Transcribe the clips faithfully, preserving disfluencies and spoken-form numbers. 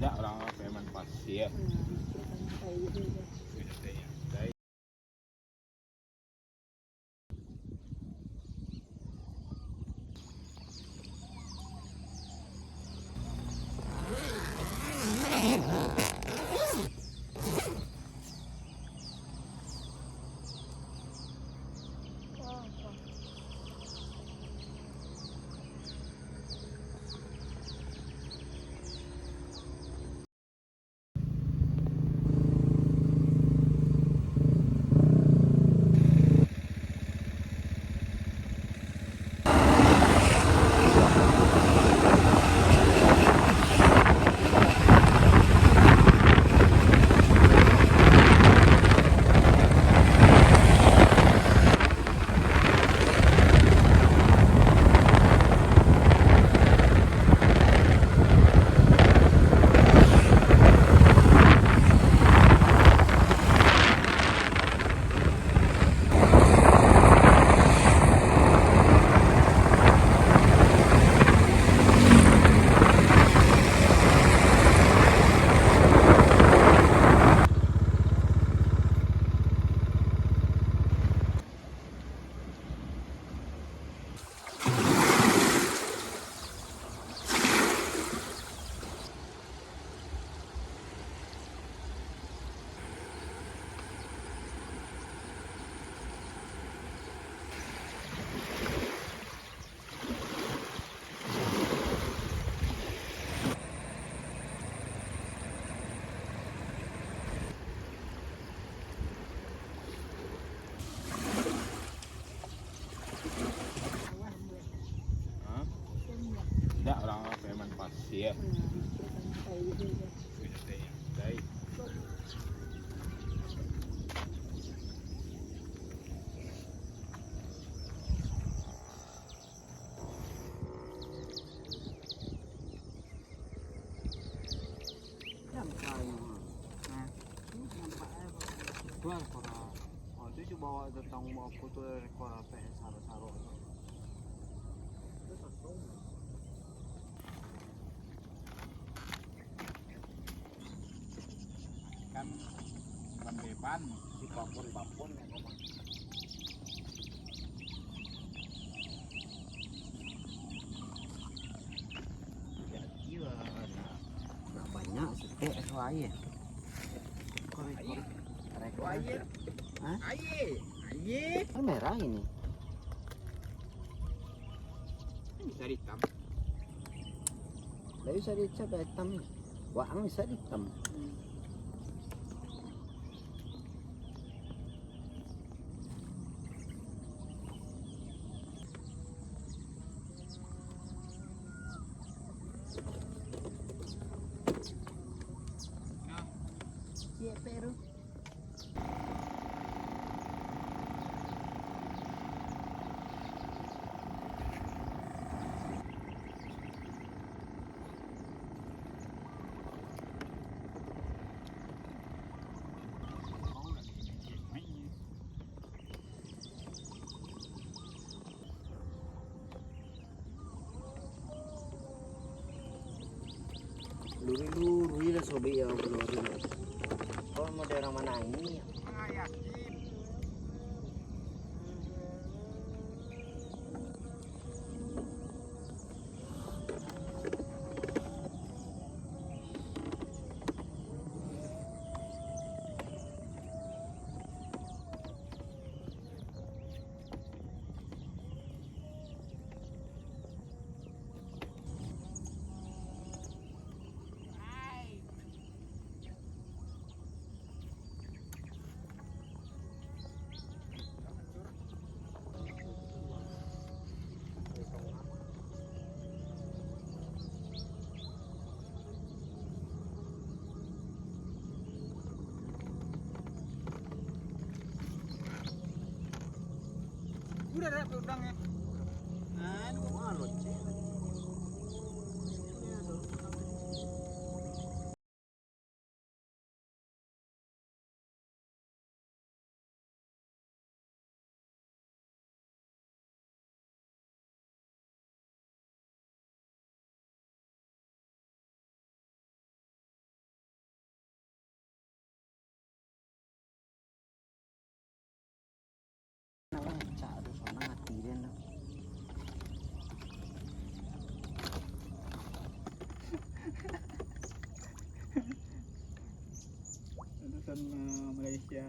Ndak, urang preman pasir. Hmm, preman pasir. Hah? Ndak, urang preman pasir. Kan ban beban, si babon-babon yang kau makan. Jadi lah, nak, nak banyak sitek tu air. Air. Rekor, rekor. Air. Hah? Air. Air. Kan merah ini. Ini bisa hitam. Lah, bisa dicap hitam. Waang bisa hitam. Nah. Iya, Peru. Luri-luri lah sobek ya, luri. Kau mau daerah mana ini? Udah, udah, udah, ya. Anu, wah, loceng. Nak rancak tu, sanang ati den tu. Urusan, eh, Malaysia.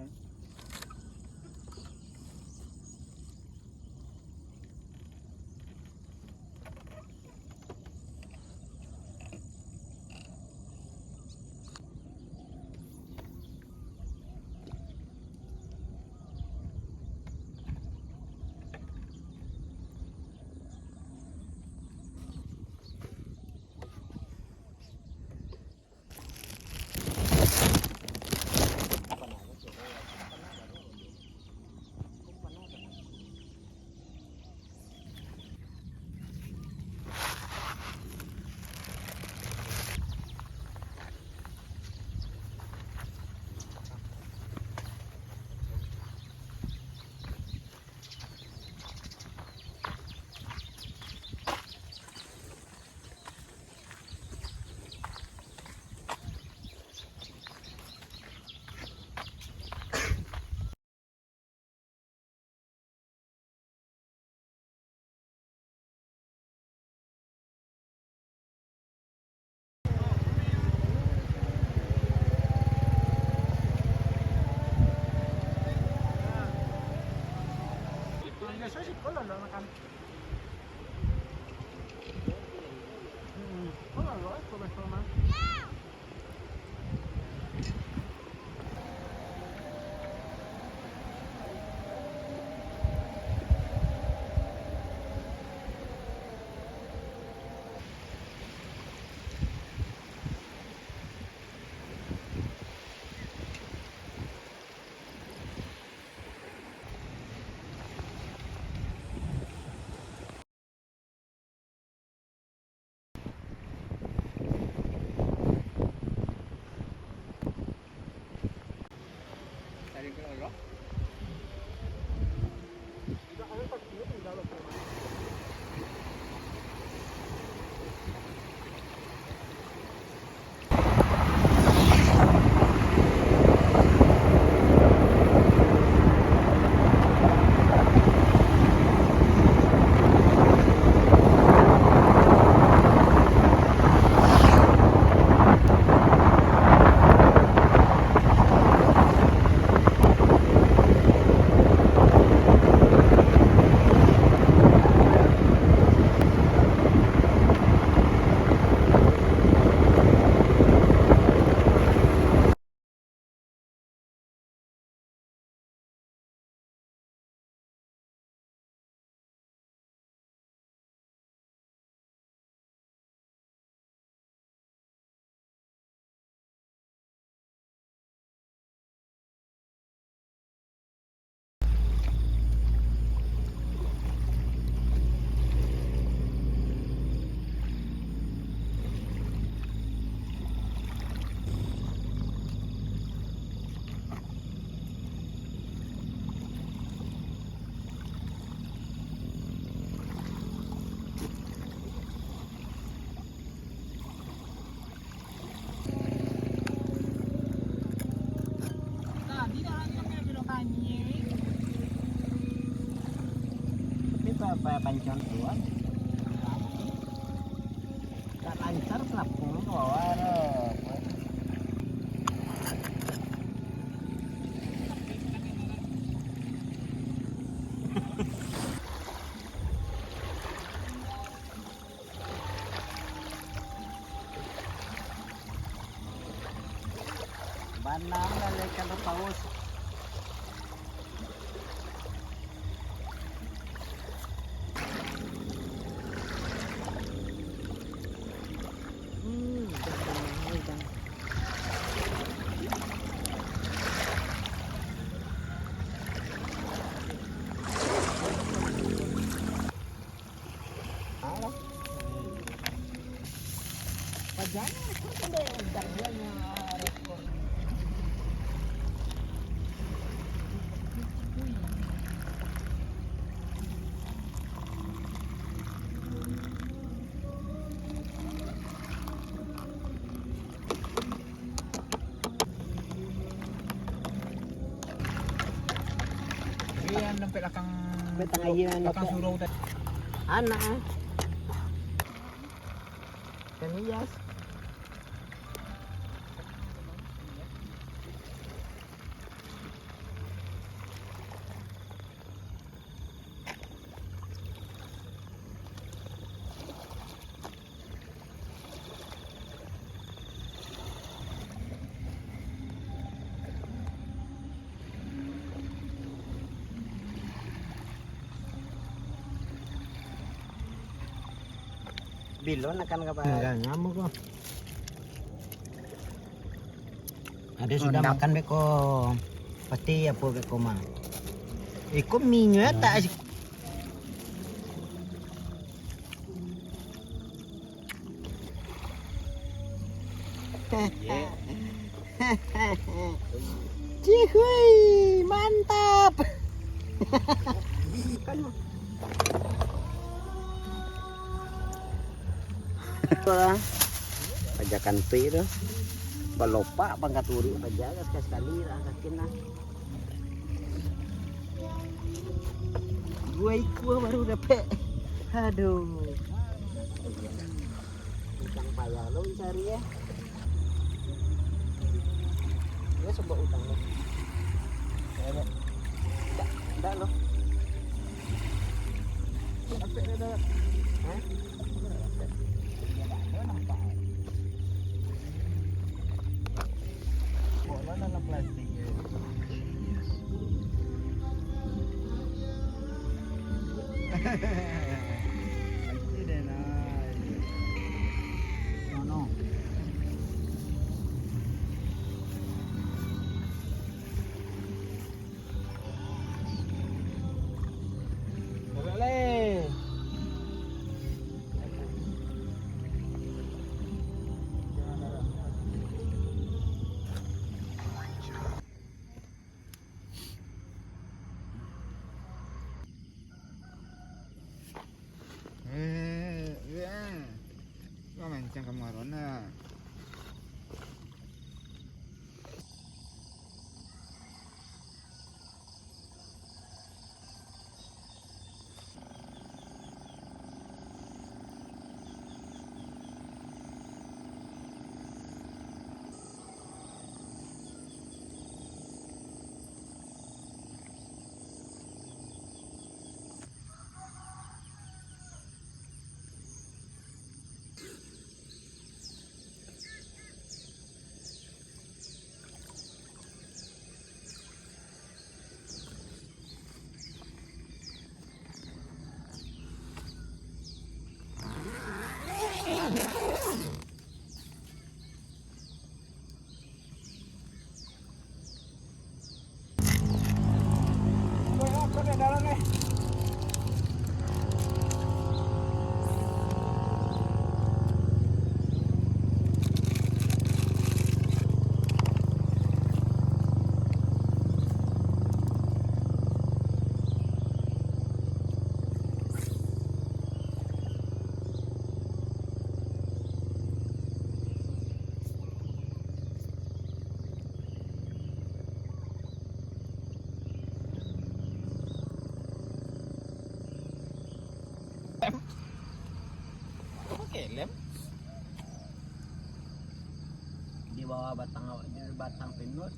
Tapi pa-, pa-, pancang tu, kan. Tak lancar, selapung tu awak tu. Banam lah ikan paus. Hmm, udah banam, udah. Iya, sampai belakang, belakang surau tadi. Anak, ah. Ikan hias. Bilo nak kan ka bahas? Enggak, ngamuk kok. Ada sudah makan beko. Pasti apo beko mah. Iko minyo tak. Cihui, mantap. Pajakan tu itu. Balopak pangkat urut paja, sekali-sekali lah, sakin lah. Dua ikua baru dapek. Aduh. Utang payah lo cari, ya. Dia sebab utang lo. Ndak, ndak lo. Dapek dah, dah. Hah? Ndak ada nampak. Bola dalam plastik. Eh, ya. Wah, mancang kamu, Arona. Pakai lem. Di bawah batang awak, di batang pinut.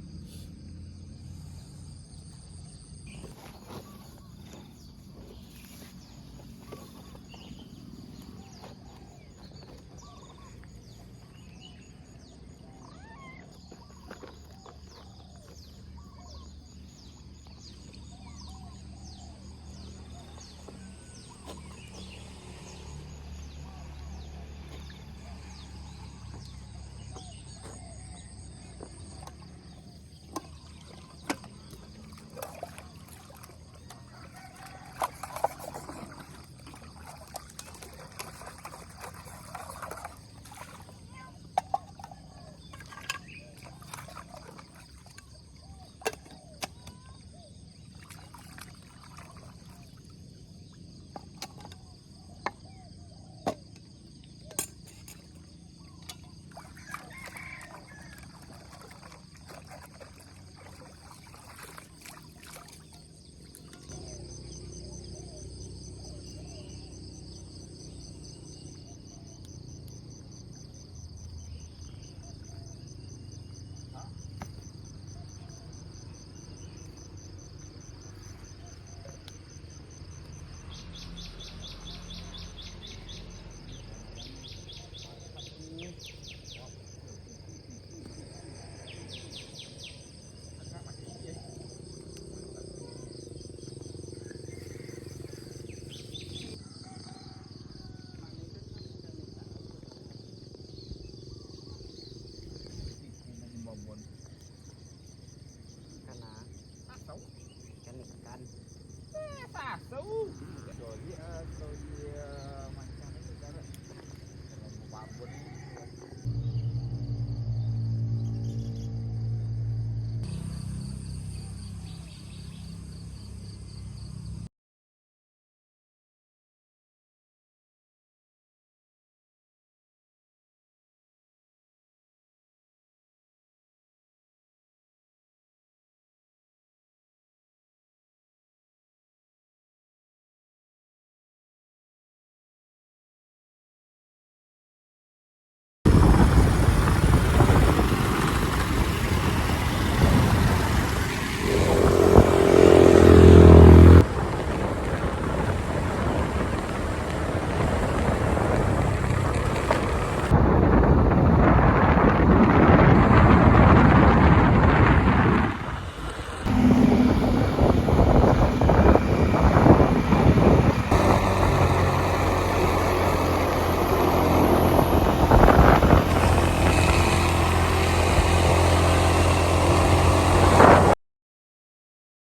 Coli atau dia